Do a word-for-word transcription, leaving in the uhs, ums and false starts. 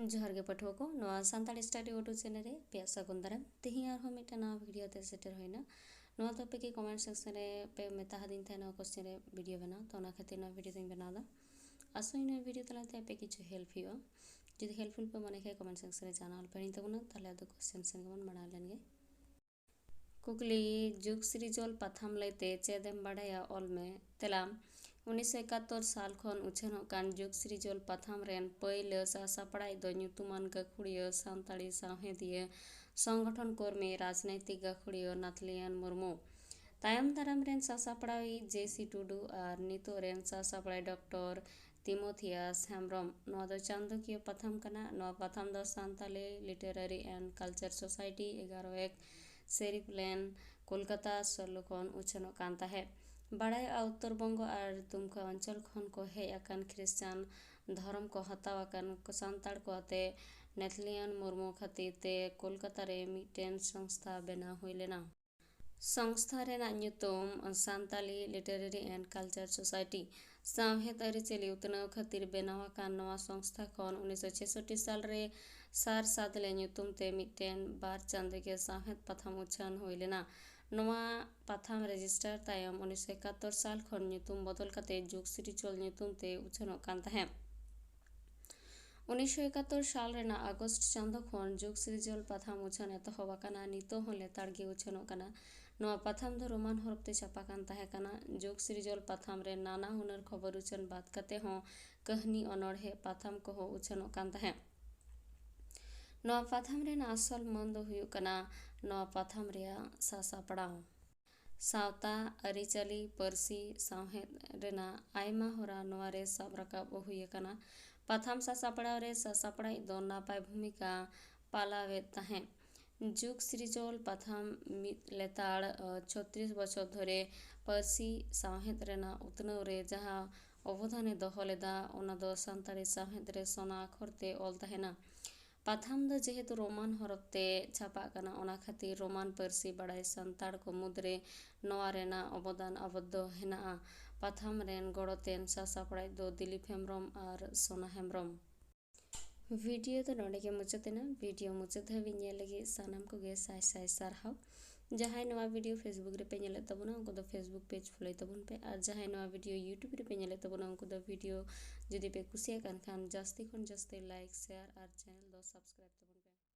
ᱡᱚᱦᱟᱨ ᱜᱮ ᱯᱟᱹᱴᱷᱩᱣᱟᱹ ᱠᱚ, ᱱᱚᱣᱟ ᱥᱟᱱᱛᱟᱲᱤ Study Auto channel ᱨᱮ ᱟᱯᱮᱭᱟᱜ ᱥᱟᱹᱜᱩᱱ ᱫᱟᱨᱟᱢ᱾ ᱛᱮᱦᱮᱧ ᱟᱨᱦᱚᱸ ᱢᱤᱫᱴᱟᱝ ᱱᱟᱣᱟ video ᱛᱮ ᱥᱮᱴᱮᱨ ᱦᱩᱭᱱᱟ᱾ ᱱᱚᱣᱟ ᱫᱚ ᱟᱯᱮ ᱜᱮ comment section ᱨᱮ ᱯᱮ ᱢᱮᱛᱟ ᱦᱟᱫᱤᱧ ᱛᱟᱦᱮᱸ ᱱᱚᱣᱟ question ᱨᱮ video ᱵᱮᱱᱟᱣ, ᱛᱚ ᱚᱱᱟ ᱠᱷᱟᱹᱛᱤᱨ ᱱᱚᱣᱟ video ᱫᱚᱧ ᱵᱮᱱᱟᱣ ᱮᱫᱟ᱾ ᱟᱥᱚᱜ ᱟᱹᱧ ᱱᱚᱣᱟ video ᱛᱟᱞᱟᱛᱮ ᱟᱯᱮ ᱠᱤᱪᱷᱩ help ᱦᱩᱭᱩᱜᱼᱟ᱾ ᱡᱩᱫᱤ helpful ᱯᱮ ᱢᱚᱱᱮ ᱠᱷᱟᱱ comment section ᱨᱮ ᱡᱟᱱᱟᱣ ᱟᱞᱯᱮ ᱦᱤᱲᱤᱧ ᱛᱟᱵᱚᱱᱟ᱾ ᱛᱟᱦᱞᱮ ᱟᱫᱚ question ᱥᱮᱱ ᱜᱮᱵᱚᱱ ᱢᱟᱲᱟᱝ ᱞᱮᱱ ᱜᱮ᱾ ᱠᱩᱠᱞᱤ, ᱡᱩᱜᱽ ᱥᱤᱨᱡᱚᱞ ᱯᱟᱛᱷᱟᱢ ᱞᱟᱹᱭᱛᱮ ᱪᱮᱫ ᱮᱢ ᱵᱟᱲᱟᱭᱟ? ᱚᱞ ᱢᱮ᱾ ᱛᱮᱞᱟ, ᱩᱱᱤᱥᱥᱚ ᱮᱠᱟᱛᱛᱳᱨ ᱥᱟᱞ ᱠᱷᱚᱱ ᱩᱪᱷᱟᱹᱱᱚᱜ ᱠᱟᱱ ᱡᱩᱜᱽ ᱥᱤᱨᱡᱚᱞ ᱯᱟᱛᱷᱟᱢ ᱨᱮᱱ ᱯᱟᱹᱭᱞᱟᱹ ᱥᱟᱥᱟᱯᱲᱟᱣᱤᱡ ᱫᱚ ᱧᱩᱛᱩᱢᱟᱱ ᱜᱟᱹᱠᱷᱩᱲᱤᱭᱟᱹ, ᱥᱟᱱᱛᱟᱲᱤ ᱥᱟᱶᱦᱮᱫᱤᱭᱟᱹ, ᱥᱚᱝᱜᱚᱴᱷᱚᱱ ᱠᱚᱨᱢᱤ, ᱨᱟᱡᱽᱱᱳᱭᱛᱤᱠ ᱜᱟᱹᱠᱷᱩᱲᱤᱭᱟᱹ ᱱᱟᱛᱷᱞᱤᱭᱟᱱ ᱢᱩᱨᱢᱩ᱾ ᱛᱟᱭᱚᱢ ᱫᱟᱨᱟᱢ ᱨᱮᱱ ᱥᱟᱥᱟᱯᱲᱟᱣᱤᱡ ᱡᱮ ᱥᱤ ᱴᱩᱰᱩ ᱟᱨ ᱱᱤᱛᱚᱜ ᱨᱮᱱ ᱥᱟᱥᱟᱯᱲᱟᱣᱤᱡ ᱰᱚᱠᱴᱚᱨ ᱛᱤᱢᱳᱛᱷᱤᱭᱟᱥ ᱦᱮᱢᱵᱨᱚᱢ᱾ ᱱᱚᱣᱟ ᱫᱚ ᱪᱟᱸᱫᱚᱠᱤᱭᱟᱹ ᱯᱟᱛᱷᱟᱢ ᱠᱟᱱᱟ᱾ ᱱᱚᱣᱟ ᱯᱟᱛᱷᱟᱢ ᱫᱚ Santali Literary and Culture Society ᱮᱜᱟᱨᱚ ᱮᱠ ᱥᱮᱨᱤᱯᱞᱮᱱ, ᱠᱳᱞᱠᱟᱛᱟ ᱥᱳᱞᱞᱳ ᱠᱷᱚᱱ ᱩᱪᱷᱟᱹᱱᱚᱜ ᱠᱟᱱ ᱛᱟᱦᱮᱸᱫ᱾ ᱵᱟᱲᱟᱭᱚᱜᱼᱟ, ᱩᱛᱛᱚᱨ ᱵᱚᱝᱜᱚ ᱟᱨ ᱫᱩᱢᱠᱟ ᱚᱧᱪᱚᱞ ᱠᱷᱚᱱ ᱠᱚ ᱦᱮᱡ ᱟᱠᱟᱱ ᱠᱷᱨᱤᱥᱪᱟᱱ ᱫᱷᱚᱨᱚᱢ ᱠᱚ ᱦᱟᱛᱟᱣ ᱟᱠᱟᱱ ᱠᱚ ᱥᱟᱱᱛᱟᱲ ᱠᱚ ᱟᱛᱮ ᱱᱮᱛᱷᱞᱤᱭᱟᱱ ᱢᱩᱨᱢᱩ ᱠᱷᱟᱹᱛᱤᱨ ᱛᱮ ᱠᱳᱞᱠᱟᱛᱟ ᱨᱮ ᱢᱤᱫᱴᱮᱱ ᱥᱚᱝᱥᱛᱷᱟ ᱵᱮᱱᱟᱣ ᱦᱩᱭ ᱞᱮᱱᱟ᱾ ᱥᱚᱝᱥᱛᱷᱟ ᱨᱮᱱᱟᱜ ᱧᱩᱛᱩᱢ Santali Literary and Culture Society᱾ ᱥᱟᱶᱦᱮᱫ ᱟᱹᱨᱤᱪᱟᱹᱞᱤ ᱩᱛᱱᱟᱹᱣ ᱠᱷᱟᱹᱛᱤᱨ ᱵᱮᱱᱟᱣ ᱟᱠᱟᱱ ᱱᱚᱣᱟ ᱥᱚᱝᱥᱛᱷᱟ ᱠᱷᱚᱱ ᱩᱱᱤᱥᱥᱚ ᱪᱷᱮᱥᱚᱴᱴᱤ ᱥᱟᱞ ᱨᱮ ᱥᱟᱨ ᱥᱟᱫᱽᱞᱮ ᱧᱩᱛᱩᱢ ᱛᱮ ᱢᱤᱫᱴᱮᱱ ᱵᱟᱨ ᱪᱟᱸᱫᱳᱠᱤᱭᱟᱹ ᱥᱟᱶᱦᱮᱫ ᱯᱟᱛᱷᱟᱢ ᱩᱪᱷᱟᱹᱱ ᱦᱩᱭ ᱞᱮᱱᱟ᱾ ᱱᱚᱣᱟ ᱯᱟᱛᱷᱟᱢ register ᱛᱟᱭᱚᱢ ᱩᱱᱤᱥᱥᱚ ᱮᱠᱟᱛᱛᱳᱨ ᱥᱟᱞ ᱠᱷᱚᱱ ᱧᱩᱛᱩᱢ ᱵᱚᱫᱚᱞ ᱠᱟᱛᱮ ᱡᱩᱜᱽ ᱥᱤᱨᱤᱡᱚᱞ ᱧᱩᱛᱩᱢ ᱛᱮ ᱩᱪᱷᱟᱹᱱᱚᱜ ᱠᱟᱱ ᱛᱟᱦᱮᱸᱫ᱾ ᱩᱱᱤᱥᱥᱚ ᱮᱠᱟᱛᱛᱳᱨ ᱥᱟᱞ ᱨᱮᱱᱟᱜ ᱟᱜᱚᱥᱴ ᱪᱟᱸᱫᱚ ᱠᱷᱚᱱ ᱡᱩᱜᱽ ᱥᱤᱨᱡᱚᱞ ᱯᱟᱛᱷᱟᱢ ᱩᱪᱷᱟᱹᱱ ᱮᱛᱚᱦᱚᱵ ᱟᱠᱟᱱᱟ᱾ ᱱᱤᱛᱚᱜ ᱦᱚᱸ ᱞᱮᱛᱟᱲ ᱜᱮ ᱩᱪᱷᱟᱹᱱᱚᱜ ᱠᱟᱱᱟ᱾ ᱱᱚᱣᱟ ᱯᱟᱛᱷᱟᱢ ᱫᱚ ᱨᱳᱢᱟᱱ ᱦᱚᱨᱚᱯ ᱛᱮ ᱪᱷᱟᱯᱟ ᱠᱟᱱ ᱛᱟᱦᱮᱸ ᱠᱟᱱᱟ᱾ ᱡᱩᱜᱽ ᱥᱤᱨᱡᱚᱞ ᱯᱟᱛᱷᱟᱢ ᱨᱮ ᱱᱟᱱᱟ ᱦᱩᱱᱟᱹᱨ ᱠᱷᱚᱵᱚᱨ ᱩᱪᱷᱟᱹᱱ ᱵᱟᱫ ᱠᱟᱛᱮ ᱦᱚᱸ ᱠᱟᱹᱦᱱᱤ, ᱚᱱᱚᱬᱦᱮ, ᱯᱟᱛᱷᱟᱢ ᱠᱚᱦᱚᱸ ᱩᱪᱷᱟᱹᱱᱚᱜ ᱠᱟᱱ ᱛᱟᱦᱮᱸᱫ᱾ ᱱᱚᱣᱟ ᱯᱟᱛᱷᱟᱢ ᱨᱮᱱᱟᱜ ᱟᱥᱚᱞ ᱢᱟᱹᱱ ᱫᱚ ᱦᱩᱭᱩᱜ ᱠᱟᱱᱟ ᱱᱚᱣᱟ ᱯᱟᱛᱷᱟᱢ ᱨᱮᱭᱟᱜ ᱥᱟᱥᱟᱯᱲᱟᱣ᱾ ᱥᱟᱶᱛᱟ, ᱟᱹᱨᱤᱪᱟᱹᱞᱤ, ᱯᱟᱹᱨᱥᱤ, ᱥᱟᱶᱦᱮᱫ ᱨᱮᱱᱟᱜ ᱟᱭᱢᱟ ᱦᱚᱨᱟ ᱱᱚᱣᱟ ᱨᱮ ᱥᱟᱵ ᱨᱟᱠᱟᱵ ᱦᱩᱭ ᱟᱠᱟᱱᱟ᱾ ᱯᱟᱛᱷᱟᱢ ᱥᱟᱥᱟᱯᱲᱟᱣ ᱨᱮ ᱥᱟᱥᱟᱯᱲᱟᱣᱤᱡ ᱫᱚ ᱱᱟᱯᱟᱭ ᱵᱷᱩᱢᱤᱠᱟ ᱯᱟᱞᱟᱣᱮᱫ ᱛᱟᱦᱮᱸᱫ᱾ ᱡᱩᱜᱽ ᱥᱤᱨᱡᱚᱞ ᱯᱟᱛᱷᱟᱢ ᱢᱤᱫ ᱞᱮᱛᱟᱲ, ᱟᱹ, ᱪᱷᱚᱛᱨᱤᱥ ᱵᱚᱪᱷᱚᱨ ᱫᱷᱚᱨᱮ ᱯᱟᱹᱨᱥᱤ ᱥᱟᱶᱦᱮᱫ ᱨᱮᱱᱟᱜ ᱩᱛᱱᱟᱹᱣ ᱨᱮ ᱡᱟᱦᱟᱸ ᱚᱵᱚᱫᱟᱱᱮ ᱫᱚᱦᱚ ᱞᱮᱫᱟ, ᱚᱱᱟ ᱫᱚ ᱥᱟᱱᱛᱟᱲᱤ ᱥᱟᱶᱦᱮᱫ ᱨᱮ ᱥᱚᱱᱟ ᱟᱠᱷᱚᱨ ᱛᱮ ᱚᱞ ᱛᱟᱦᱮᱱᱟ᱾ ᱯᱟᱛᱷᱟᱢ ᱫᱚ ᱡᱮᱦᱮᱛᱩ ᱨᱳᱢᱟᱱ ᱦᱚᱨᱚᱯ ᱛᱮ ᱪᱷᱟᱯᱟᱜ ᱠᱟᱱᱟ, ᱚᱱᱟ ᱠᱷᱟᱹᱛᱤᱨ ᱨᱳᱢᱟᱱ ᱯᱟᱹᱨᱥᱤ ᱵᱟᱲᱟᱭ ᱥᱟᱱᱛᱟᱲ ᱠᱚ ᱢᱩᱫᱽᱨᱮ ᱱᱚᱣᱟ ᱨᱮᱱᱟᱜ ᱚᱵᱚᱫᱟᱱ ᱟᱵᱚᱫ ᱫᱚ ᱦᱮᱱᱟᱜᱼᱟ᱾ ᱯᱟᱛᱷᱟᱢ ᱨᱮᱱ ᱜᱚᱲᱚᱛᱮᱱ ᱥᱟᱥᱟᱯᱲᱟᱣᱤᱡ ᱫᱚ ᱫᱤᱞᱤᱯ ᱦᱮᱢᱵᱨᱚᱢ ᱟᱨ ᱥᱳᱱᱟ ᱦᱮᱢᱵᱨᱚᱢ᱾ ᱵᱷᱤᱰᱤᱭᱳ ᱫᱚ ᱱᱚᱰᱮ ᱜᱮ ᱢᱩᱪᱟᱹᱫ ᱮᱱᱟ᱾ ᱵᱷᱤᱰᱤᱭᱳ ᱢᱩᱪᱟᱹᱫ ᱫᱷᱟᱹᱵᱤᱡ ᱧᱮᱞ ᱞᱟᱹᱜᱤᱫ ᱥᱟᱱᱟᱢ ᱠᱚᱜᱮ ᱥᱟᱭ ᱥᱟᱭ ᱥᱟᱨᱦᱟᱣ᱾ ᱡᱟᱦᱟᱸᱭ ᱱᱚᱣᱟ ᱵᱷᱤᱰᱤᱭᱳ Facebook ᱨᱮᱯᱮ ᱧᱮᱞᱮᱫ ᱛᱟᱵᱚᱱᱟ, ᱩᱱᱠᱩ ᱫᱚ Facebook page follow ᱛᱟᱵᱚᱱ ᱯᱮ, ᱟᱨ ᱡᱟᱦᱟᱸᱭ ᱱᱚᱣᱟ ᱵᱷᱤᱰᱤᱭᱳ YouTube ᱨᱮᱯᱮ ᱧᱮᱞᱮᱫ ᱛᱟᱵᱚᱱᱟ, ᱩᱱᱠᱩ ᱫᱚ ᱵᱷᱤᱰᱤᱭᱳ ᱡᱩᱫᱤ ᱯᱮ ᱠᱩᱥᱤᱭᱟᱜ ᱠᱟᱱ ᱠᱷᱟᱱ, ᱡᱟᱹᱥᱛᱤ ᱠᱷᱚᱱ ᱡᱟᱹᱥᱛᱤ like, share ᱟᱨ channel ᱫᱚ subscribe ᱛᱟᱵᱚᱱ ᱯᱮ᱾